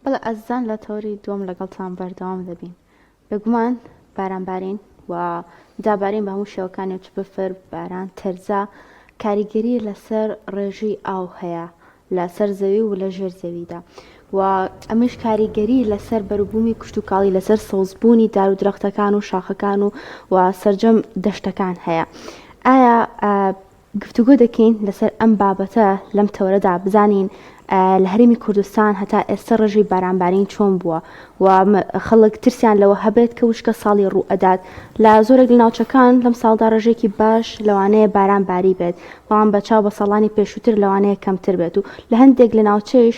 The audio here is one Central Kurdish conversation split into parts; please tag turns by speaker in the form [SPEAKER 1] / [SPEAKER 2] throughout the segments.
[SPEAKER 1] بەڵێ ئازیزان لە تەوەری دووەم لەگەڵتان بەردەوام دەبین. بێگومان باران بارین و دابارین بە هەموو شێوەکانی و چ بەفر، باران، تەرزە کاریگەری لەسەر ڕێژەی ئاو هەیە لەسەر زەوی و لە ژێر زەویدا و ئەمەش کاریگەری لەسەر بەروبوومی کشتوکاڵی لەسەر سەوزبوونی دار و درەختەکان و شاخەکان و و سەرجەم دەشتەکان هەیە. ئایا گفتوگۆ دەکەین لەسەر ئەم بابەتە لەم تەوەرەدا بزانین لە هەرێمی کوردستان هەتا ئێستا ڕێژەی بارانبارین چۆن بووە و خەڵک ترسیان لەوە هەبێت کە وشکە ساڵی ڕوو ئەدات لە زۆرێک لە ناوچەکان لەم ساڵدا ڕێژێکی باش لەوانەیە باران باری بێت بەڵام بە چاو بە ساڵانی پێشووتر لەوانەیە کەمتر بێت و لە هەندێک لە ناوچەیش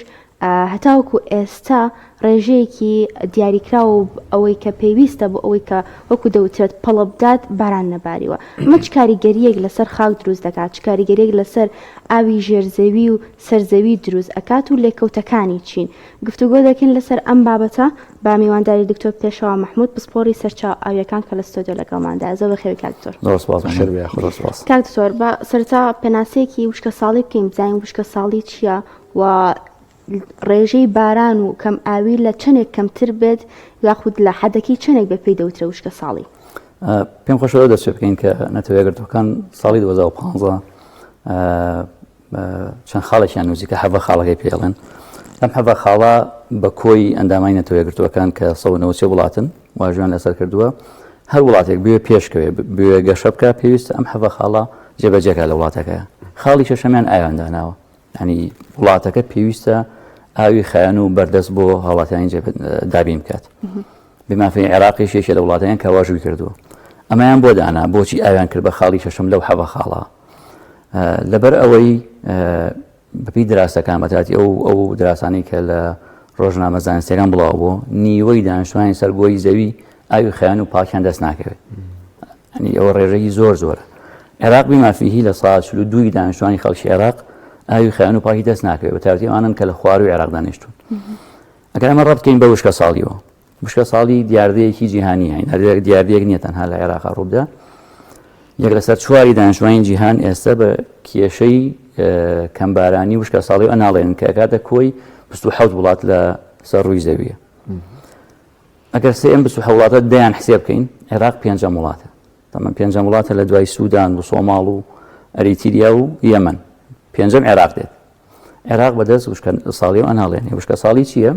[SPEAKER 1] هەتاوەکو ئێستا ڕێژەیەکی دیاریکراو و ئەوەی کە پێویستە بۆ ئەوەی کە وەکو دەوترێت پەڵە بدات باران نەباریوە. ئەمە چ کاریگەرییەک لەسەر خاک دروست دەکات، چ کاریگەرییەک لەسەر ئاوی ژێر زەوی و سەر زەوی دروست ئەکات و لێکەوتەکانی چین؟ گفتوگۆ دەکەین لەسەر ئەم بابەتە بە میوانداری دکتۆر پێشەوا مەحمود پسپۆڕی سەرچاوە ئاوییەکان کە لە ستۆدیۆ لەگەڵماندایە. زۆر بەخێربێی کاک دکتۆر.
[SPEAKER 2] زۆر سوپاس بەخێر بێی یاخود. زۆر سوپاس.
[SPEAKER 1] کاک دکتۆر با سەرەتا پێناسەیەکی وشکەساڵی بکەین بزانین وشکەساڵی چییە و ڕێژەی باران و کەم ئاوی لە چەندێک کەمتر بێت یاخود لە حەدەکەی چەندێک بێت پێی دەوترێ وشکە ساڵی؟
[SPEAKER 2] پێم خۆشە لەوە دەست پێ بکەین کە نەتەوە یەکگرتووەکان ساڵی 2015 چەند خاڵێکیان نووسی کە حەڤە خاڵەکەی پێڵێن ئەم حەڤە خاڵە بە کۆی ئەندامانی نەتەوە یەکگرتووەکان کە 193 وڵاتن واژویان لەسەر کردووە هەر وڵاتێک بوێ پێشکەوێ بوێ گەشە بکە پێویستە ئەم حەڤە خاڵە جێبەجێکە لە وڵاتەکە خاڵی شەشەمیان ئاویان داناوە ینی وڵاتەکە پێویستە ئاوی خایەن و بەردەست بۆ هاوڵاتیانی دابین بکات بمافی عێراقیش یەکێ لە وڵاتیان کە واژووی کردووە ئەمەیان بۆ دانا بۆچی ئاویان کرد بە خاڵی شەشەم لەو حەڤە خاڵە لەبەر ئەوەی بەپی دراسەکان بەتاتی ئەو ئەو دراسانی کە لە ڕۆژنامە زانستیەکان بڵاو بوو نیوەی دانیشتوانی سەر گۆی زەوی ئاوی خایەن و پاکیان دەست ناکەوێت ئەنی ئەوە ڕێژەی زۆر زۆرە عێراق بیمافیهی لە سا 42 دانیشتوانی خەڵکی عێراق ئاوی خایەن و پاکی دەست ناکەوێت بە تایبەتی ئەوانن کە لە خواروی عێراق دانیشتون ئەگەر ئەمە ڕەبت کەین بە وشکە ساڵیەوە وشکە ساڵی دیاردەیەکی جیهانی هەین دیاردەیەک نییە تەنها لە عێراق ڕووبدا یەک لەسەر چواری دانیشتوانی جیهان ئێستا بە کێشەی کەمبارانی وشکە ساڵی و ئەناڵێن کە ئەکاتە کۆی 27 وڵات لە سەر ڕووی زەویە ئەگەر سێ ئەم 27 وڵاتە دەیان حسێب بکەین عێراق پێنجەم وڵاتە تەمەن پێنجەم وڵاتە لە دوای سوودان و سۆماڵ و ئەریتیریا و یەمەن پێنجەم عێراق دێت عێراق بەدەست وشکە ساڵی و ئەناڵێنێ وشکە ساڵی چییە؟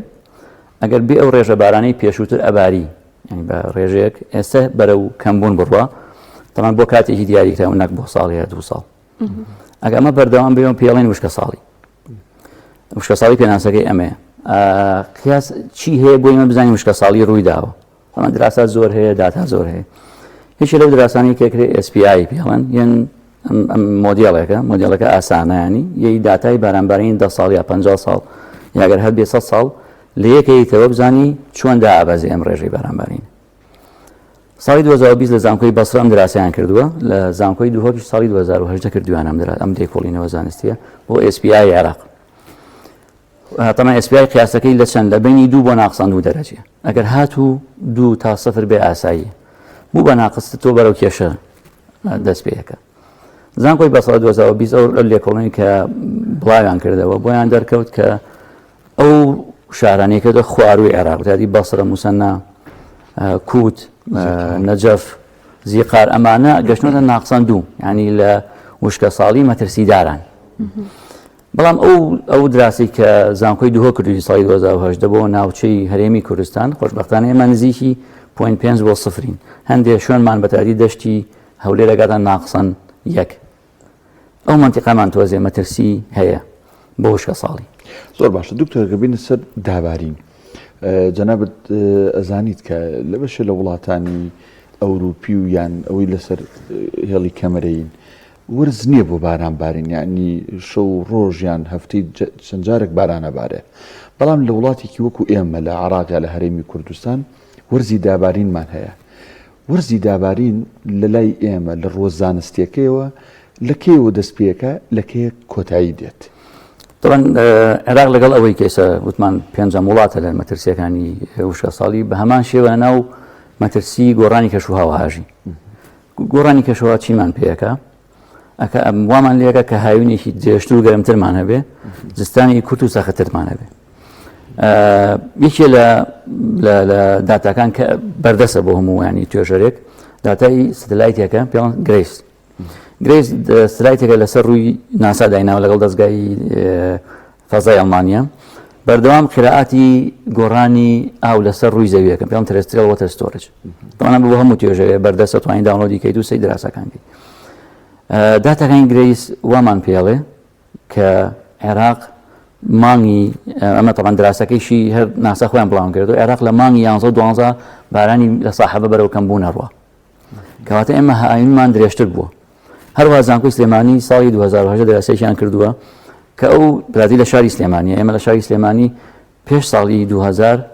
[SPEAKER 2] ئەگەر بێ ئەو ڕێژە بارانەی پێشووتر ئەباری ینی بە ڕێژەیەک ئێستا بەرەو کەمبوون بڕوا تەمان بۆ کاتێکی دیاریکراوە نەک بۆ ساڵ یا دوو ساڵ ئەگە ئەمە بەردەوام بێ پێڵێن وشکە ساڵی وشکە ساڵی پێناسەکەی ئەمەیە قیاس چی هەیە بۆ ئێمە بزانین وشکە ساڵی ڕووی داوە ئەمە دراسات زۆر هەیە داتا زۆر هەیە یەکێ لەو دراسانی کە کرێ SPI پێڵێن یەن ئەم مۆدیڵێکە مۆدیڵەکە ئاسانە ینی یەی داتای بارانبارین 10 ساڵ یا 50 ساڵ یاگەر هەر بێ 100 ساڵ لە یەکەیتەوە بزانی چۆن دابەزێ ئەم ڕێژەی بارانبارین ساڵی 2020 لە زانکۆی بەسرە ئەم دراسیان کردووە لە زانکۆی دهۆکیش ساڵی 2018 کردویان ئەم درا ئەم لێکۆڵینەوە زانستیە بۆ SPI عێراق تەمان SPI قیاسەکەی لە چەند لە بینی دوو بۆ ناقسان دوو دەرەجە ئەگەر هاتوو دوو تا سفر بێ ئاسایی بوو بە ناقست تۆ بەرەو کێشە دەست پێەکە زانکۆی بەسرە 2020 ئەو لێکۆڵینی کە بڵاویان کردەوە بۆیان دەرکەوت کە ئەو شارانەی کە دە خواروی عێراق تادی بەسرە موسەننا کووت نەجەف زیقار ئەمانە گەشتنەتە ناقسان دوو ینی لە وشکە ساڵی مەترسیداران بەڵام ئەو ئەو دراسی کە زانکۆی دهۆک کردووی ساڵی 2010 بۆ ناوچەی هەرێمی کوردستان خۆشببختانە ئێمە نزیکی point پێنج بۆ سفرین هەندێک شوێنمان بەتادی دەشتی هەولێر ئەگاتە ناقسەن یەک ئەو مەنتیقەمان تۆزێ مەترسی هەیە بۆ وشکە ساڵی.
[SPEAKER 3] زۆر باشە دکتۆر گەر بینە سەر دابارین جەنابت ئەزانیت کە لە بەشێ لە وڵاتانی ئەوروپی و یان ئەوەی لەسەر هێڵی کەمەرەین ورز نییە بۆ باران بارین یعنی شەو و ڕۆژ یان هەفتەی چەند جارێک بارانە بارێ بەڵام لە وڵاتێکی وەکو ئێمە لە عراق یا لە هەرێمی کوردستان وەرزی دابارینمان هەیە وەرزی دابارین لە لای ئێمە لە ڕووە زانستییەکەیەوە لە کەیەوە دەست پێکا لە کەیە کۆتایی دێت؟
[SPEAKER 2] تەبعەن عێراق لەگەڵ ئەوەی کە ئێستا وتمان پێنجەم وڵاتە لە مەترسیەکانی وشکەساڵی بە هەمان شێوە ناو مەترسی گۆڕانی کەشوهەوا هاژی گۆڕانی کەشوهەوا چیمان پێەکە ئەکە ئەم وامان لێکە کە هاوینێکی درێژتر و گەرمترمان هەبێ زستانی کورت و سەختترمان هەبێ. یەکێ لە لە داتاکان کە بەردەسە بۆ هەموو ینی توێژەرێک داتای ستلایتێکە پێیان GRACE. GRACE ستلایتێکە لەسەر ڕووی ناسا دایناوە لەگەڵ دەستگای فەزای ئەڵمانیا بەردەوام قراعاتی گۆڕانی ئاو لەسەر ڕووی زەویەکە پێیان terrestrial water storage تەوانە بۆ هەموو توێژەرێ بەردەستە توانین download ی کەیت و سەی دراسەکان کەیت داتاکانی GRACE وامان پێڵێ کە عێراق مانگی ئەمە تەبعەن دراسەکەیشی هەر ناسا خۆیان بڵاوان کردو عێراق لە مانگی یانزە و دوانزە بارانی لە ساحەبە بەرەو کەم بوون ئەڕوا کەواتە ئێمە هاوینمان درێژتر بووە هەروە زانکۆی سلێمانی ساڵی 2010 دراسەیەکیان کردووە کە ئەو برادی لە شاری سلێمانی ئێمە لە شاری سلێمانی پێش ساڵی 2000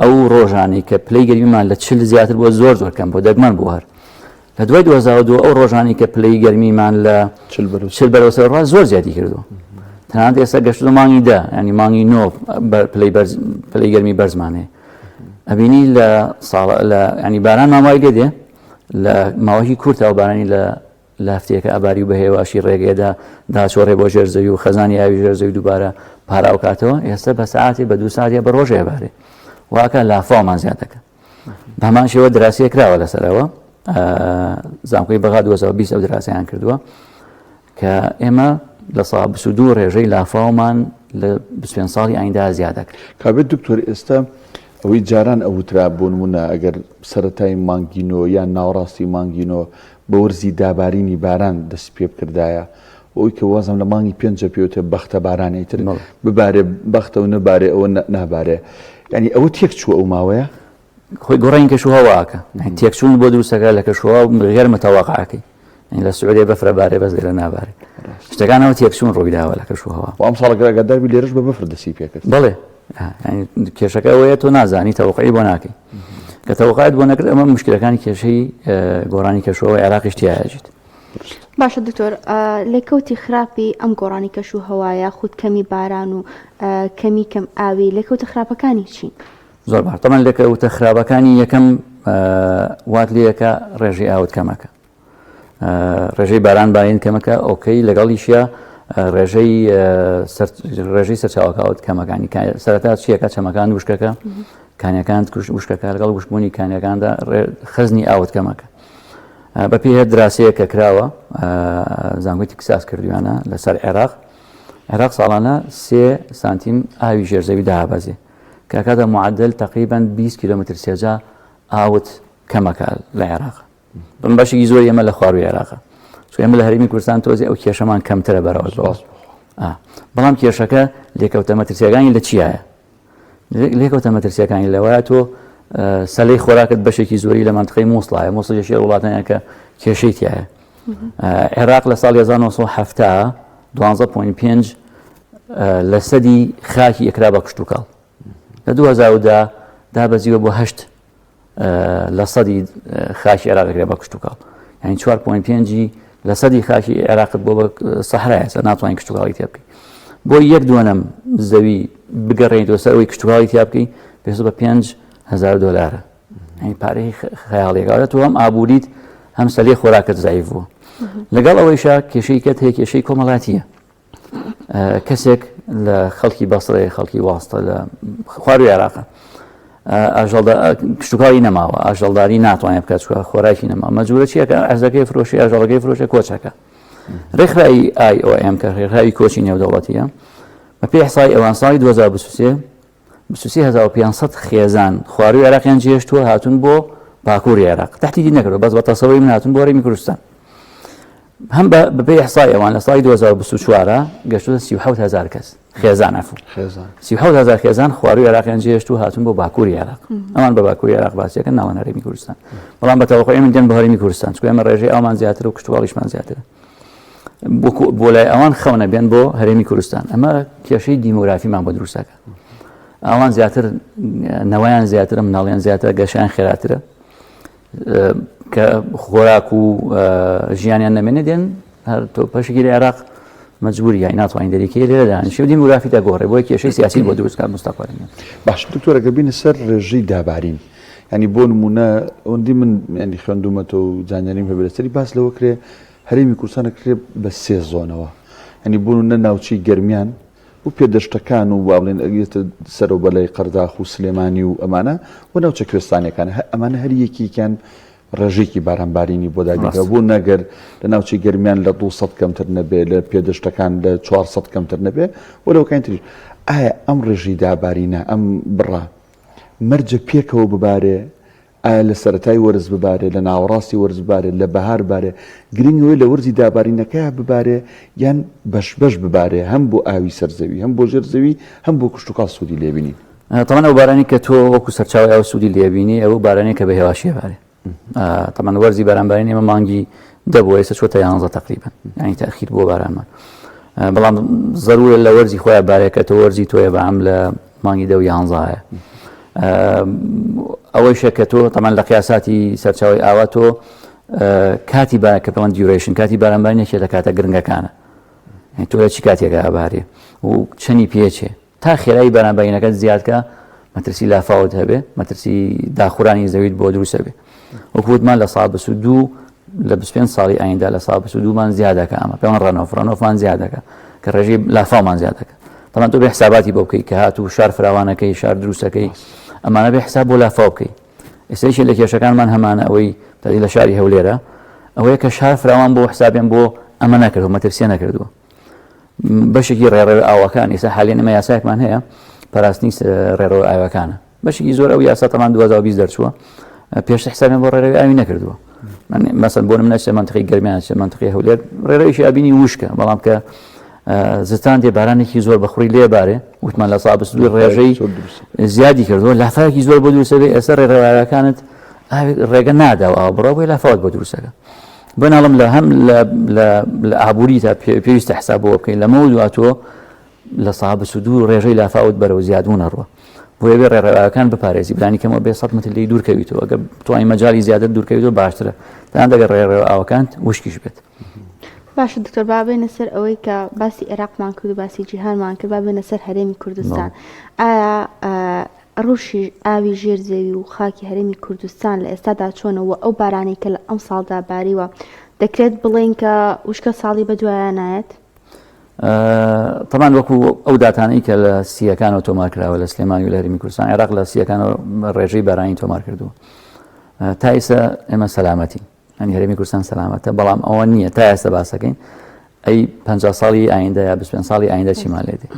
[SPEAKER 2] ئەو ڕۆژانەی کە پلەی گەرمیمان لە 40 زیاتر بووە زۆر زۆر کەم بۆ دەگمەن بوو هەر لە دوای 2002 ئەو ڕۆژانی کە پلەی گەرمیمان لە 40 بەرەو سەر ڕا زۆر زیادی کردووە تەنانەت ئێستا گەشتە مانگی دە ینی مانگی نۆ پلەی بەرز پلەی گەرمی بەرزمانەیە ئەبینی لە ساڵ لە ینی باران ماوای لێ دێ لە ماوەی کورتەوە بارانی لە لە هەفتەیەکە ئەباری و بە هێواشی ڕێگەیەدا داچۆڕێ بۆ ژێر زەوی و خەزانی ئاوی ژێر زەوی دووبارە پاراو کاتەوە، ئێستا بە سەعاتێ بە دوو سات یا بە ڕۆژێ ئەبارێ واکە لافاومان زیاد دەکە. بە هەمان شێوە دراسەیە کراوە لەسەرەوە زانکۆی بەغا 2020 ئەو دراسەیان کردووە کە ئێمە لە سا 22 ڕێژەی لافاومان لە 25 ساڵی ئایندا زیاد دەکرێت.
[SPEAKER 3] کابێت دکتۆر ئێستا ئەوەی جاران ئەوترا بۆ نمونە ئەگەر سەرەتای مانگی نۆ یان ناوەڕاستی مانگی نۆ بە وەرزی دابارینی باران دەستی پێ بکردایە و ئەوی کە وازم لە مانگی پێنجە پێوتە بەختە باران ئیتر ببارێ بەختە و نەبارێ ئەوە نابارێ یعنی ئەوە تێک چوو ئەو ماوەیە
[SPEAKER 2] خۆی گۆڕین کەش و هەواکە تێکچوون بۆ دروستەکە لە کەشوهەوا غێر متەواقعەکەی لە سعودیە بەفرە بارێ بەس لێرە نابارێ شتەکانەوە تێکچوون ڕوویداوە لە کەش و هەوا
[SPEAKER 3] ئەم ساڵ ئاگاداربی لێرەش بە بەفر دەستی پێکرد
[SPEAKER 2] بەڵێ کێشەکە ئەوەیە تۆ نازانی تەوقعی بۆ ناکەی کە تەوقعات بۆ نەکرد ئەمە مشکلەکانی کێشەی گۆڕانی کەشەوە عێراقیش تیاژیت
[SPEAKER 1] باشە دکتۆر لێکەوتی خراپی ئەم گۆڕانی کەش و هەوایە خود کەمی باران و کەمی کەم ئاوی لێکەوتە خراپەکانی چین؟
[SPEAKER 2] زۆر باش تەمان لێکەوتە خراپەکانی یەکەم وات لەکە ڕێژەی ئاوت کەمەکە ڕێژەی باران بارین کەمەکە ئۆکەی لەگەڵیشە ڕێژەی ڕێژەی سەرچاوەکەوت کەمەکانی سەرەتا چیەکە چەمەکان وشکەکە کانیەکان وشکەکە لەگەڵ وشکبوونی کانیەکاندا خەزنی ئاوت کەمەکە بە پێی هەر دراسەیە کە کراوە زانکۆی تکساس کردویانە لەسەر عێراق عێراق ساڵانە سێ سانتیم ئاوی ژێرزەوی دابەزێ کاکاتە معدل تقریبا 20 کیلومتر سێجا ئاوت کەمەکە لە عێراق بەم بەشێکی زۆری ئێمە لە خواروی عێراقە چون ئێمە لە هەرێمی کوردستان تۆزی ئەو کێشەمان کەمترە بەرەوە بەڵام کێشەکە لێکەوتە مەترسیەکانی لە چیایە لێکەوتە مەترسیەکانی لەوەیە تۆ سەلەی خۆراکت بەشێکی زۆری لە منطقەی مووسڵایە مووسڵ یەکێ وڵاتانە کە کێشەی تایە عێراق لە ساڵی 1970 12.5 لە سەدی خاکی ئەکرا بە کشتتوکاڵ لە 2010 دابەزیوە بۆ هەشت لە سەدی خاکی عێراق دەکرێت بە کشتتوکاڵ یعنی 4.5 لە سەدی خاکی عێراقت بۆ بە سەحرایە سەر ناتوانین کشتتوکاڵی تێ بکەی بۆ یەک دووەنم زەوی بگەڕێنیتەوە سەر ئەوەی کشتتوکاڵی تیا بکەی پێویست بە 5000 دلارە یعنی پارەی خەیاڵیەکە تۆ هەم ئابووریت هەم سەلی خۆراکت زایف بووە لەگەڵ ئەوەیشا کێشەی کەت هەیە کێشەی کۆمەڵاتیە کەسێک لە خەڵکی بەسڕێ خەڵکی واستە لە خواروی عێراقە ئاژەڵدا کشتتوکاڵی نەماوە ئاژەڵداری ناتوانێت بکات چوە خۆراکی نەما مەجبورە چیەکە ئەرزەکەی فرۆشی ئاژەڵەکەی فرۆشە کۆچەکە ڕێکخراوی IOM کە ڕێکخراوی کۆچی نێودەوڵەتیە بە پێی ئیحسای ئەوان ساڵی 2023 23500 خێزان خواروی عێراقیان جێهێشتووە هاتوون بۆ باکووری عێراق تحدیدی نەکردووە بەس بە تەسەوری من هاتوون بۆ هەرێمی کوردستان هەم بە بەپێی ئیحسای ئەوان لە ساڵی 2024 گەشتووە 37000 کەس خێزان عفو 37000 خێزان خواروی عێراقیان جێهێشتووە هاتوون بۆ باکووری عێراق ئەمان بە باکووری عێراق باسیەکەن ناوەن هەرێمی کوردستان بەڵام بە تەوەقعی من دێن بۆ هەرێمی کوردستان چونکە ئێمە ڕێژەی ئاومان زیاتر و کشتوکاڵیشمان زیاترە بۆ لای ئەوان خەونە بێن بۆ هەرێمی کوردستان ئەمە کێشەی دیمۆگرافیمان بۆ دروستەکە ئەوان زیاتر نەوەیان زیاترە مناڵیان زیاترە گەشیان خێراترە کە خۆراک و ژیانیان نەمێنێ دێن هەر تۆ پەشێکی لە عێراق مەجبوری یای ناتوانین دەریکەی لێرە دانیشی و دیمۆگرافی دەگۆڕێ بۆیە کێشەی سیاسی بۆ دروست کات مستەقبەلی.
[SPEAKER 3] باش دکتۆر ئەگەر بینە سەر ڕێژەی دابارین یانی بۆ نمونە ئەوەندی من ینی خوێندومەتەوە و زانیاریم هەبێ لەسەری باس لەوە کرێ هەرێمی کوردستان ئەکرێ بە سێ زۆنەوە ینی بۆ نمونە ناوچەی گەرمیان و پێدەشتەکان و با بڵێن ئەگێتە سەرەوە بەلای قەرداخ و سلێمانی و ئەمانە و ناوچە کوێستانیەکان ئەمانە هەر یەکێکیان ڕێژەیەکی بارانبارینی بۆ دابینکرا بۆ نەگەر لە ناوچەی گەرمیان لە 200 کەمتر نەبێ لە پێدەشتەکان لە 400 کەمتر نەبێ و لەوەکانی تریش ئایا ئەم ڕێژەی دابارینە ئەم بڕە مەرجە پێکەوە ببارێ ئایا لە سەرەتای وەرز ببارێ لە ناوەڕاستی وەرز ببارێ لە بەهار بارێ گرنگ ئەوەیە لە وەرزی دابارینەکەیا ببارێ یان بەش بەش ببارێ هەم بۆ ئاوی سەر زەوی هەم بۆ ژێر زەوی هەم بۆ کشتوکاڵ سوودی لێ بینین.
[SPEAKER 2] تەبعەن ئەو بارانی کە تۆ وەکو سەرچاوی ئاو سوودی لێ بینی ئەو بارانەیە کە بە هێواشی بارێ تەبعەن وەرزی بارانبارین ئێمە مانگی دەبوو ئێستا چۆتە یانزە تقریبا یعنی تاخیر بۆ بارانمان بەڵام زەرورە لە وەرزی خۆیان بارێکە تۆ وەرزی تۆیە بە ئەم لە مانگی دە و یانزایە ئەوەیشە کە تۆ تەمان لە قیاساتی سەرچاوی ئاوا تۆ کاتی با کە پێڵەن duration کاتی بارانبارین یەکێ لە کاتە گرنگەکانە تۆ لە چی کاتێکە ئابارێ و چەنی پێچێ تا خێرایی بارانبارینەکەت زیادکە مەترسی لافاوت هەبێ مەترسی داخورانی زەویت بۆ دروستە بێ وەکو وتمان لە سا 22 لە 25 ساڵی ئایندا لە سا 22مان زیادەکە ئەمە پێوان runoff runoff مان زیادەکە کە ڕێژەی لافاومان زیادەکە تەمان تۆ بێ حساباتی بۆ بکەی کە هات و شار فراوانەکەی شار دروستەکەی ئەمانە بێ حساب بۆ لافاو بکەی ئێستایشی لە کێشەکانمان هەمانە ئەوەی تادی لە شاری هەولێرە ئەوەیە کە شار فراوان بۆ حسابیان بۆ ئەمە نەکردو مەترسیە نەکردووە بەشێکی ڕێڕەوی ئاوەکان ئێستا حالیان ئێمە یاسایەکمان هەیە پاراستنی ڕێڕەوی ئاوەکانە بەشێکی زۆر ئەو یاسا تەمان 2020 دەرچووە پێشتر حسابیان بۆ ڕێڕەوی ئاوی نەکردووە مەسەن بۆ منە سێ منطقی گەرمیان سێ منطقی هەولێر ڕێڕەویشی ئابینی وشکە بەڵام کە زستان دێ بارانێکی زۆر بەخوڕی لێ بارێ وتمان لە سابس دوو ڕێژەی زیادی کردووە لافاوێکی زۆر بۆ دروستەبێ ئێستا ڕێڕەوەکانت ڕێگە نادا و ئاو بڕە بۆی لافاوت بۆ دروستەکە بناڵم لە هەم لە ئابووری تا پێویستە حساب بۆ بکەین لەمە دوا تۆ لە سا 22 ڕێژەی لافاوت بەرەو زیادبوون ئەڕوە بۆیە بێ ڕێڕەوەکان بپارێزی بلانی کەمەوە بێ 100 متر لێی دوورکەویتەوە ئەگەر بتوانانی مەجای زیاتر دوورکەویتەوە باشترە تان دەگەر ڕێڕەوە ئاوەکان وشکیش بێت.
[SPEAKER 1] باشە دکتۆر با بێنە سەر ئەوەی کە باسی عێراقمان کرد و باسی جیهانمان کرد با بێنە سەر هەرێمی کوردستان ئایا ڕەوشی ئاوی ژێر زەوی و خاکی هەرێمی کوردستان لە ئێستادا چۆنە و ئەو بارانەی کە لە ئەمساڵدا باریوە دەکرێت بڵێین کە وشکە ساڵی بەدوایە نایەت؟
[SPEAKER 2] تەبان وەکو ئەو داتانەی کە لە سیەکانەوە تۆمار کراوە لە سلێمانی و لە هەرێمی کوردستان عێراق لە سیەکانەوە ڕێژەی بارانی تۆمار کردووە تا ئێستا ئێمە سەلامەتین ئەنی هەرێمی کوردستان سەلامەتە بەڵام ئەوە نییە تا ئێستا باسەکەین ئەی 50 ساڵی ئایندە یا 25 ساڵی ئایندە چیمان لێ دێ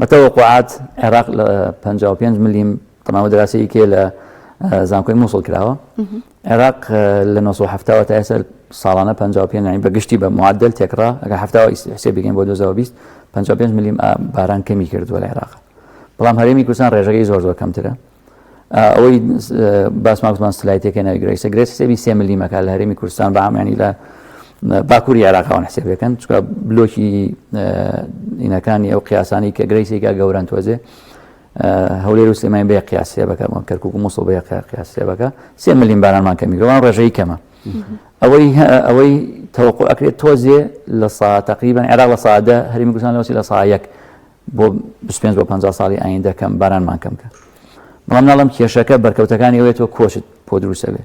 [SPEAKER 2] بەتەوەقعات عێراق لە 55 ملیم تەمامە دراسەی کێ لە زانکۆی مووسڵ کراوە عێراق لە 1970 تا ئێستا ساڵانە 55 یعنی بە گشتی بە معدل تێکڕا ئەگەر هەفتاوە حسێ بکەین بۆ 2020 55 ملیم باران کەمی کردووە لە عێراق بەڵام هەرێمی کوردستان ڕێژەکەی زۆر زۆر کەمترە ئەوەی باسمان گوتمان سلایتەکە ناوی گرەیسە گرێس حسێبی سێ ملیمەکە لە هەرێمی کوردستان بە عامیانی لە باکووری عێراقەوە حسێبەکەن چونکە بلۆکی ئینەکانی ئەو قیاسانی کە گرەیسێکە گەورەن تۆزێ هەولێر و سلێمانی بە قیاس حسێبەکە کەرکوک و موسڵ بە قیاس حسێبەکە سێ ملیم بارانمان کەمی گەوان ڕێژەی کەمە ئەوەی ئەوەی تەوەقع ئەکرێت تۆزێ لە سا تقریبا عێراق لە سادە هەرێمی کوردستان لەوەسی لە سا یەک بۆ 25 بۆ 50 ساڵی ئایندە کەم بارانمان کەم کە بەڵام ناڵم کێشەکە بەرکەوتەکانی ئەوەیە تۆ کۆچت بۆ دروستە بێ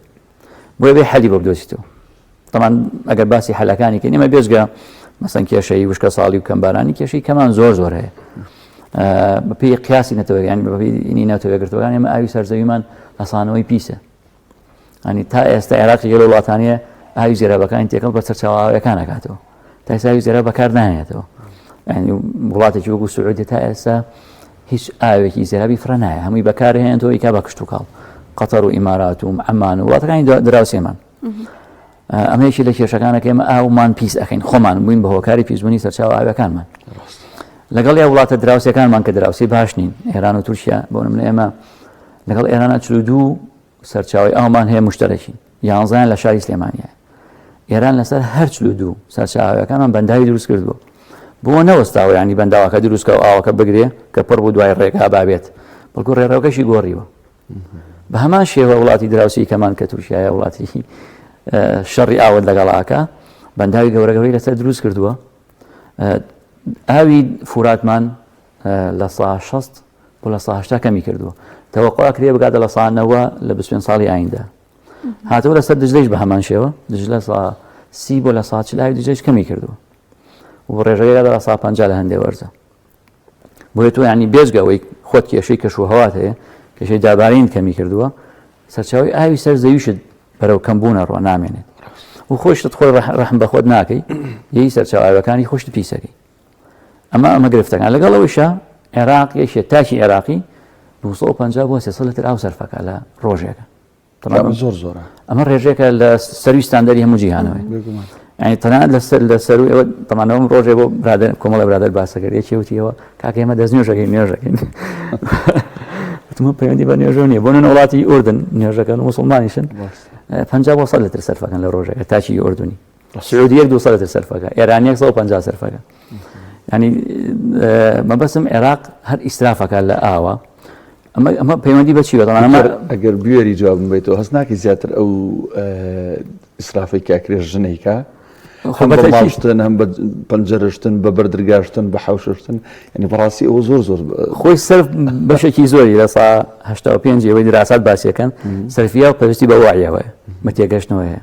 [SPEAKER 2] بۆیە بێ حەلی بۆ بدۆزیتەوە تەمان ئەگەر باسی حەلەکانی کەین ئێمە بێجگە مەسەن کێشەی وشکە ساڵی و کەمبارانی کێشەی کەمان زۆر زۆر هەیە بەپێی قیاسی نەتەوەیان بەپێی نەتەوەگرتوەکان ئێمە ئاوی سەرزەویمان لەسانەوەی پیسە ئەنی تا ئێستا عێراقی گەل وڵاتانە ئاوی زێرابەکانی تێکەڵ بە سەرچاوە ئاوەکان ئەکاتەوە تا ئێستا ئاوی زێراب بەکار ناهێنێتەوە ینی وڵاتێکی وەکو سعودیە تا ئێستا هیچ ئاوێکی زێرابی فرە نایە هەمووی بەکارهێنێتەوە ئیکا بە کشتوکاڵ قەتەر و ئیمارات و عەمان و وڵاتەکانی دراوسێمان ئەمە یەکی لە کێشەکانەکە ئێمە ئاومان پیس ئەخین خۆمان بووین بە هۆکاری پیسبوونی سەرچاوە ئاوەکانمان لەگەڵ یا وڵاتە دراوسەکانمان کە دراوسی باش نین ئێران و تورکیا بۆ نمونە ئێمە لەگەڵ ئێرانە 42 سەرچاوی ئاومان هەیە مشتەرەکین یانزایان لە شاری سلێمانیە ئێران لەسەر هەر 42 سەرچاوەکانمان بەنداوی دروست کردووە بۆ نەوەستاوە ینی بەنداوەکە دروستکە و ئاوەکە بگرێ کە پڕ بوو دوای ڕێگا بابێت بەڵکو ڕێڕەوەکەشی گۆڕیوە بە هەمان شێوە وڵاتی دراوسی کەمان کە تورکایە وڵاتی شەڕی ئاوت لەگەڵاکە بەنداوی گەورەگەوەی لەسەر دروست کردووە ئاوی فوراتمان لە سا 60 بۆ لە سا 80 کەمی کردووە تەوەقع کرێ بگاتە لە سا 90 لە 25 ساڵی ئایندە هاتەوە لەسەر دجلەیش بە هەمان شێوە دجلە سا سی بۆ لە سا 40 ئاوی دجلەیش کەمی کردووە و ڕێژەکەی لە سا 50 لە هەندێ وەرزە. بۆیە تۆ ینی بێجگە ئەوەی خۆت کێشەی کەش و هەوات هەیە کێشەی دابارین کەمی کردووە سەرچاوی ئاوی سەر زەویشت بەرەو کەم بوونە ڕۆ نامێنێت و خۆشت خۆی ڕەحم بە خۆت ناکەی یەی سەرچاوە ئاوەکانی خۆشت پیسەکەی ئەمە ئەمە گرفتەکان لەگەڵ ئەوەیشا عێراق یەکێ تاکی عێراقی 250 بۆ 300 لتر ئاو سەرفەکە لە ڕۆژێکە
[SPEAKER 3] ئەمە زۆر زۆرە
[SPEAKER 2] ئەمە ڕێژەکە لە سەروی ستاندەری هەموو جیهانەوەی ینی تەنانەت لەسەر لە سەر ئەوە تەمانەوەم ڕۆژێ بۆ برادەر کۆمەڵە برادەر باسەکرد یەکێ وتیەوە کاکە ئێمە دەست نوێژەکەین نوێژەکەین وتمە پەیوەندی بە نوێژەوە نییە بۆ نمونە وڵاتی ئوردن نوێژەکەن موسڵمانیشن 50 بۆ 100 لتر سەرفەکەن لە ڕۆژەکە تاکی ئوردنی سعودی یەک 200 لتر سەرفەکە ئێرانیەک 150 سەرفەکە ینی مەبەسم عێراق هەر ئیسرافەکە لە ئاوە ئەمە ئەمە پەیوەندی بە چی بە ئەمە
[SPEAKER 3] ئەگەر بوێری جوابم بیتەوە هەست ناکەی زیاتر ئەو ئیسرافەی کاکرێ ژنێکە هەم بە ماڵشتن هەم بە پەنجەرشتن بە بەردرگاشتن بە حوششتن ینی بەڕاستی ئەوە زۆر زۆر
[SPEAKER 2] خۆی سەر بەشێکی زۆری لە سا 85 ئەوەی دراسات باسیەکەن سەرفیا و پێویستی بە وعیەوەیە بە تێگەشتنەوەیە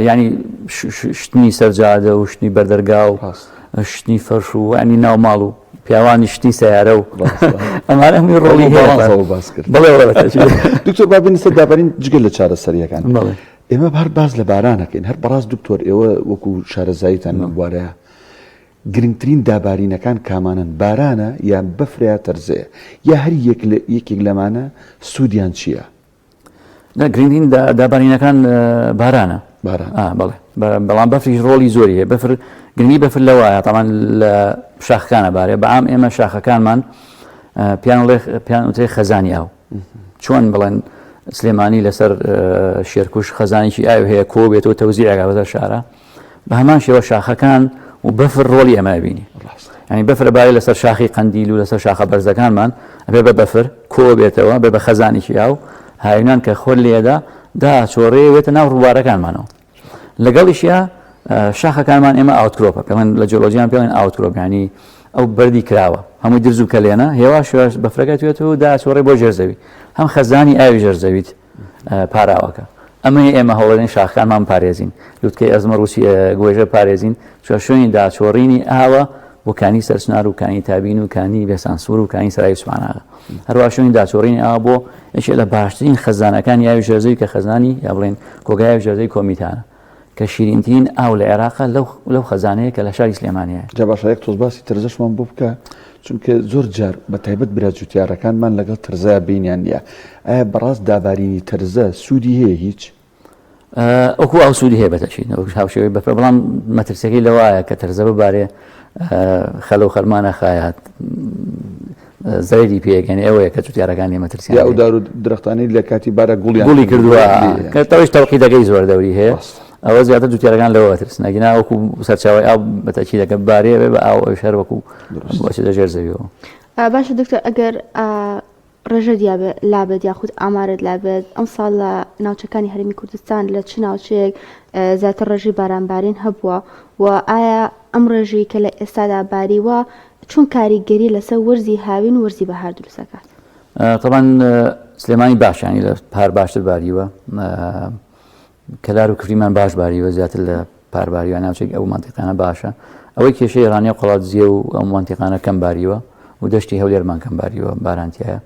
[SPEAKER 2] یعنی شتنی سەرجادە و شتنی بەردەرگا و شتنی فەرش و ینی ناو ماڵ و پیاوانی شتنی سیارە و ئەمانە هەمووی ڕۆڵی هەیە
[SPEAKER 3] باس کرد بەڵێ دکتۆر با بێینە سەر دابارین جگە لە چارەسەریەکان ئێمە هەر باس لە بارانەکەین هەر بەڕاست دکتۆر ئێوە وەکو شارەزاییتان لەم بوارەیە گرنگترین دابارینەکان کامانەن بارانە یان بەفرە یا تەرزەیە یا هەر یەک یەکێک لەمانە سوودیان چییە؟
[SPEAKER 2] نا گرنگترین دابارینەکان بارانە
[SPEAKER 3] باران
[SPEAKER 2] بەڵێ بەڵام بەفریش ڕۆڵی زۆری هەیە بەفر گرنگی بەفر لەوایە تامان لە شاخەکانە بارێ بەعام ئێمە شاخەکانمان پیان ڵێ پیان وترێ خەزانی ئاو چۆن بڵێن سلێمانی لەسەر شێرکوش خەزانێکی ئاو هەیە کۆ بێتەوە تەوزیعەکە بەسەر شارە بە هەمان شێوە شاخەکان و بەفر ڕۆڵی ئەمە بینی ینی بەفر بارێ لەسەر شاخی قەندیل و لەسەر شاخە بەرزەکانمان ئەبێ بە بەفر کۆ بێتەوە بێ بە خەزانێکی ئاو هاوینان کە خۆر لێدا دا چۆڕێ وێتە ناو ڕووبارەکانمانەوە لەگەڵیشیا شاخەکانمان ئێمە outcrop ە پێڵێن لە جیۆلۆجیان پێڵێن outcrop ینی ئەو بەردی کراوە هەمووی درز و کەلێنە هێواش هێواش بەفرەکە توێتەوە دا چۆڕێ بۆ ژێر زەوی هەم خەزانی ئاوی ژێر زەویت پاراوەکە. ئەمەیە ئێمە هەوڵەدەین شاخەکانمان بپارێزین، لوتکەی ئەزمەڕ و گوێژە بپارێزین، چونکە شوێنی داچۆڕینی ئاوە بۆ کانی سەرچنار و کانی تابین و کانی بێسانسوور و کانی سەرای سوبحاناغا. هەروەها شوێنی داچۆڕینی ئاوە بۆ یەکێ لە باشترین خەزانەکانی ئاوی ژێرزەوی کە خەزانی یا بڵێن کۆگای ئاوی ژێرزەوی کۆمیتانە کە شیرینترین ئاو لە عێراقە لەو خەزانەیە کە لە شاری سلێمانییە.
[SPEAKER 3] جا باشە یەک تۆز باسی تەرزەشمان بۆ بکە چونکە زۆر جار بە تایبەت برا جوتیارەکانمان لەگەڵ تەرزەیا بینیان نییە ئایا بەڕاست دابارینی تەرزە سوودی هەیە هیچ؟
[SPEAKER 2] وەکو ئاو سوودی هەیە بەتەکید هاوشێوەی بەفرە بەڵام مەترسیەکەی لەوایە کە تەرزە ببارێ خەلە و خەرمانە خایات زەرەری پێگەن ئەوەیە کە جوتیارەکانی مەترسی
[SPEAKER 3] ئەو دار و درەختانی لە کاتی بارە گوڵیان
[SPEAKER 2] گوڵی کردووە کە تەویش تەوقیدەکەی زۆر دەوری هەیە ئەوە زیاتر جوتیارەکان لەوە ترسن ئەگینا وەکو سەرچاوەی ئاو بەتەکی دەکە بارێ بێ بە ئاو ئەویش هەر وەکو بۆچێتە ژێر زەویەوە.
[SPEAKER 1] باشە دکتۆر ئەگەر ڕێژە دیابێ لابێت یاخود ئامارت لابێت ئەمساڵ لە ناوچەکانی هەرێمی کوردستان لە چ ناوچەیەک زیاتر ڕێژەی بارانبارین هەبووە و ئایا ئەم ڕێژەی کە لە ئێستادا باریوە چۆن کاریگەری لەسەر وەرزی هاوین و وەرزی بەهار دروست دەکات؟
[SPEAKER 2] تەبعەن سلێمانی باش ینی لە پار باشتر باریوە کەلار و کفریمان باش باریوە زیاتر لە پار باریوە ناوچێک ئەو مەنتیقانە باشە ئەوەی کێشەی ڕانیە و قەڵادزیە و ئەو مەنتیقانە کەم باریوە و دەشتی هەولێرمان کەم باریوە بارانتیایە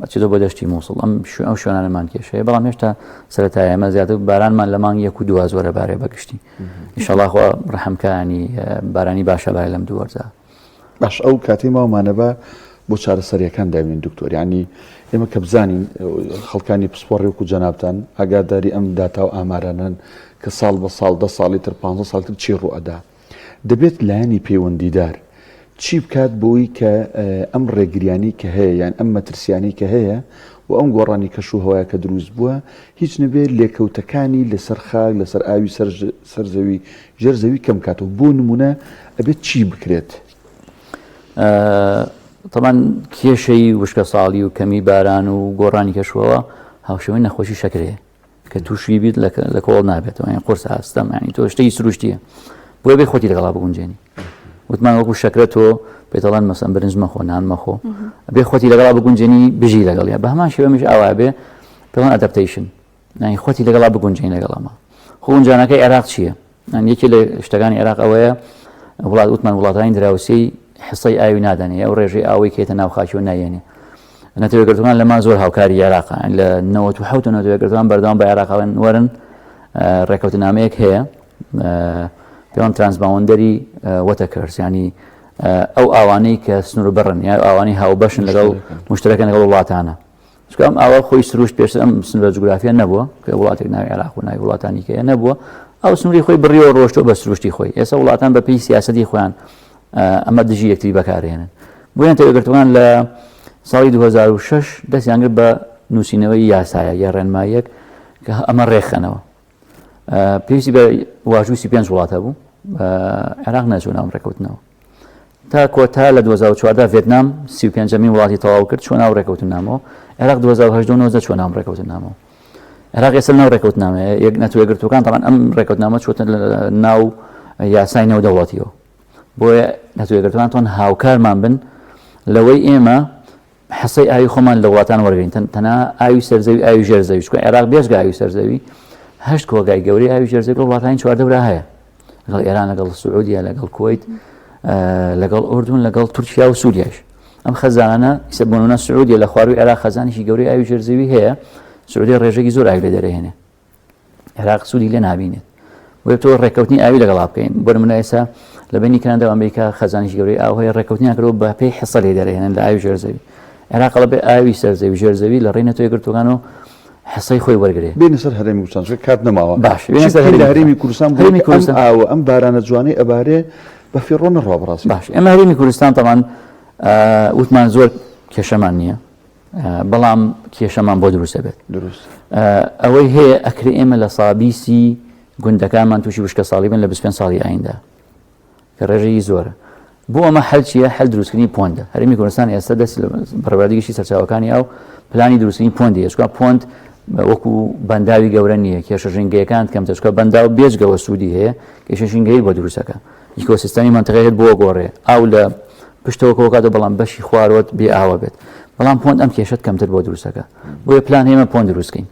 [SPEAKER 2] بەچێتەوە بۆ دەشتی مووسڵ ئەم ئەو شوێنانەمان کێشەیە بەڵام هێشتا سەرەتایە ئێمە زیاتر بارانمان لە مانگ یەک و دووا زۆرە بارێ بەگشتی ئینشەڵا خوا ڕەحمکانی بارانی باشە بارێ لەم دوو وەرزە.
[SPEAKER 3] باش ئەو کاتەی ماومانە با بۆ چارەسەریەکان دابنێین دکتۆر یانی ئێمە کە بزانین خەڵکانی پسپۆڕی وەکو جەنابتان ئاگاداری ئەم داتا و ئامارانەن کە ساڵ بە ساڵ دە ساڵی تر پ ساڵ تر چی ڕوئەدا دەبێت لایەنی پەیوەندیدار چی بکات بۆی کە ئەم ڕێگریانی کە هەیە یان ئەم مەترسیانی کە هەیە و ئەم گۆڕانی کەش و هەوایە کە دروست بووە هیچ نەبێت لێکەوتەکانی لەسەر خاک لەسەر ئاوی سەر زەوی ژێر زەوی کەم کاتەوە بۆ نمونە ئەبێت چی بکرێت؟
[SPEAKER 2] تەبعەن کێشەی وشکەساڵی و کەمی باران و گۆڕانی کەشوهەوا هاوشێوەی نەخۆشی شەکرەیە کە تووشی بیت لە کۆڵ نابێتەوە یان قورس ئاستەم ینی تۆ شتێکی سروشتیە بۆیە بێ خۆتی لەگەڵا بگونجێنی وتمان وەکو شەکرە تۆ پێتەڵەن مەسەن برنج مەخۆ نان مەخۆ بێ خۆتی لەگەڵا بگونجێنی بژی لەگەڵیا بە هەمان شێوە میش ئاوا بێ پێڵەن adaptation یانی خۆتی لەگەڵا بگونجێنی لەگەڵ ئەمە خۆ گونجانەکەی عێراق چییە؟ یانی یەکێ لە شتەکانی عێراق ئەوەیە وڵات وتمان وڵاتانی دراوسێی حسەی ئاوی نادەنێ ئەو ڕێژەی ئاوەی کێتە ناو خاکی و نایەنێ. نەتەوە یەکگرتووەکان لەما زۆر هاوکاری عێراقە لە 97 نەتەوە یەکگرتووەکان بەردەوام بە عێراقەڵێن وەرن ڕێکەوتنامەیەک هەیە پێوان transboundary watercourse ینی ئەو ئاوانەی کە سنوور بڕن یا ئاوانی هاوبەشن لەگەڵ مشتەرەکەن لەگەڵ وڵاتانە چونکە ئەم ئاوا خۆی سروشت پێشتر ئەم سنوورە جوگرافیە نەبووە کە وڵاتێک ناوی عێراق و ناوی وڵاتانی کەیە نەبووە ئەو سنووری خۆی بڕیەوە ڕۆشتوە بە سروشتی خۆی ئێستا وڵاتان بە پێی سیاستی خۆیان ئەمە دژی یەکتری بەکارهێنن بۆیە نەتەوە لە ساڵی 2006 دەستیان گرت بە نووسینەوەی یاسایە یا ڕێنماییەک کە ئەمە ڕێکخەنەوە پێویستی بە واژووی پێنج وڵاتە بوو عێراق نەچوو ناو ڕێککەوتنەوە تا کۆتا لە 2014 ڤێتنام 35مین وڵاتی تەواو کرد چۆن ناو ڕێککەوتنامەوە عێراق 2018 چۆن ناو ڕێککەوتنامەوە عێراق ئێستا ناو ڕێککەوتنامەیە یەک نەتەوە یەکگرتووەکان تەبعەن ئەم ڕێککەوتنامە چۆتە ناو یاسای نێودەوڵەتیەوە بۆیە نەتەوە یەکگرتووەکان تۆن هاوکارمان بن لەوەی ئێمە حسەی ئاوی خۆمان لە وڵاتان وەرگین تەنها ئاوی سەرزەوی ئاوی ژێرزەوی چکە عێراق بێجگە ئاوی سەرزەوی هەشت کۆگای گەورەی ئاوی ژێرزەوی لە وڵاتانی چواردەورا هەیە لەگەڵ ئێران لەگەڵ سعودیە لەگەڵ کویت لەگەڵ ئوردون لەگەڵ تورکیا و سووریاش ئەم خەزانە ئیسە بۆ نمونە سعودیە لە خواروی عێراق خەزانێکی گەورەی ئاوی ژێرزەوی هەیە سعودیە ڕێژەکی زۆر ئاوی لێ دەرەهێنێ عێراق سوودی لێ نابینێت بۆیە تۆ ڕێککەوتنی ئاوی لەگەڵا بکەین بۆ نمونە ئێستا لە بینی کەنەدا و ئەمریکا خەزانێکی گەورەی ئاو هەیە ڕێککەوتنیان کردووە بە پێی حسە لێ دەرەهێنن لە ئاوی ژێرزەوی عێراق ئەڵێ بێ ئاوی سەرزەوی ژێرزەوی لە ڕێی نەتەوە یەکگرتووەکان و حسەی خۆی وەرگێ
[SPEAKER 3] بێنە سەر هەرێمی کوردستان چونکە کات نەماوە
[SPEAKER 2] باش بێنە سەر
[SPEAKER 3] هەرێمی هەرێمی کوردستان هەرێمی کوردستان ئاوە ئەم بارانە جوانەی ئەبارێ بە فیڕۆ نەڕوا بەڕاستی
[SPEAKER 2] باش ئێمە هەرێمی کوردستان تەمان وتمان زۆر کێشەمان نییە بەڵام کێشەمان بۆ دروستە بێت
[SPEAKER 3] دروست
[SPEAKER 2] ئەوەی هەیە ئەکرێ ئێمە لە سابیسی گوندەکانمان تووشی وشکە ساڵی بن لە 25 ساڵی ئایندا کە ڕێژەی زۆرە بۆ ئەمە حەل چییە؟ حەل دروستکردنی پۆندە. هەرێمی کوردستان ئێستا دەست لە بەڕێوەبەرایەتی گشتی سەرچاوەکانی ئاو پلانی دروستکردنی پۆندی هەیە، چونکە پۆند وەکو بەنداوی گەورە نییە، کێشە ژینگەیەکان کەمتر، چونکە بەنداو بێجگەوە سوودی هەیە، کێشە ژینگەیی بۆ دروستەکە، ئیکۆسیستەمی مەنتیقەکەت بۆ گۆڕێ، ئاو لە پشتەوە کۆکاتەوە بەڵام بەشی خواروەت بێ ئاوە بێت، بەڵام پۆند ئەم کێشەت کەمتر بۆ دروستەکە، بۆیە پلان هەیە ئێمە پۆند دروستکەین.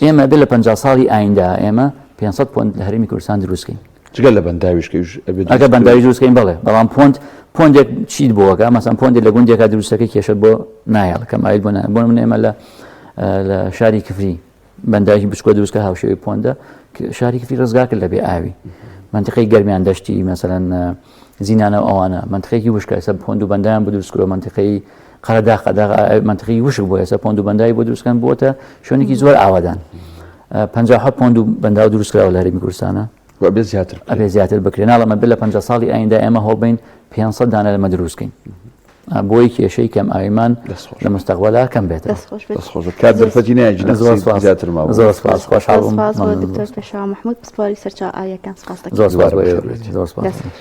[SPEAKER 2] ئێمە بێ لە 50 ساڵی ئایندا ئێمە 500 پۆند لە هەرێمی کوردستان دروستکەین.
[SPEAKER 3] جگە لە بەنداویش کە ئیش
[SPEAKER 2] ئەبێ دروست ئەگە بەنداویش دروست کەین بەڵێ بەڵام پۆند پۆندێک چیت بۆ ئەکا مەسەن پۆندێک لە گوندێکا دروستەکەی کێشەت بۆ نایەڵ کەم ئاویت بۆ نایە بۆ من ئێمە لە لە شاری کفری بەنداوێکی بچکۆ دروستکە هاوشێوەی پۆندە شاری کفری ڕزگار کرد لە بێ ئاوی منطقەی گەرمیان دەشتی مەسەلەن زینانە و ئەوانە منطقەیەکی وشکە ئێستا پۆند و بەندایان بۆ دروست کردووە منطقەی قەرەداخ قەداغ منطقەی وشک بۆ ئێستا پۆند و بەندای بۆ دروستکەن بۆتە شوێنێکی زۆر ئاوادان 57 پۆند و بەنداو دروست کراوە لە هەرێمی کوردستانە
[SPEAKER 3] و ئەبێ زیاتر
[SPEAKER 2] بکرێت. ئەبێ زیاتر بکرێت ناڵێم ئەبێ لە 50 ساڵی ئایندە ئێمە هەوڵبین 500 دانە لەمە دروستکەین بۆی کێشەی کەم ئاویمان لە مستەقبەلا کەم بێت
[SPEAKER 1] دەست خۆش بێت.
[SPEAKER 3] دەست خۆش بێت. کات دەرفەتی نایە
[SPEAKER 2] زۆر
[SPEAKER 3] قسەی
[SPEAKER 2] سپاس.
[SPEAKER 3] زیاتر مابوو.
[SPEAKER 2] زۆر سپاس خۆشحاڵ
[SPEAKER 1] زۆر
[SPEAKER 2] بووم.
[SPEAKER 1] سپاس بۆ
[SPEAKER 2] مەمنون.
[SPEAKER 1] دکتۆر پێشەوا مەحمود پسپۆری سەرچاوە ئاوییەکان سپاس دەکەین.
[SPEAKER 2] زۆر سپاس بۆ ئێوە. زۆر سپاس.
[SPEAKER 1] دەست خۆش.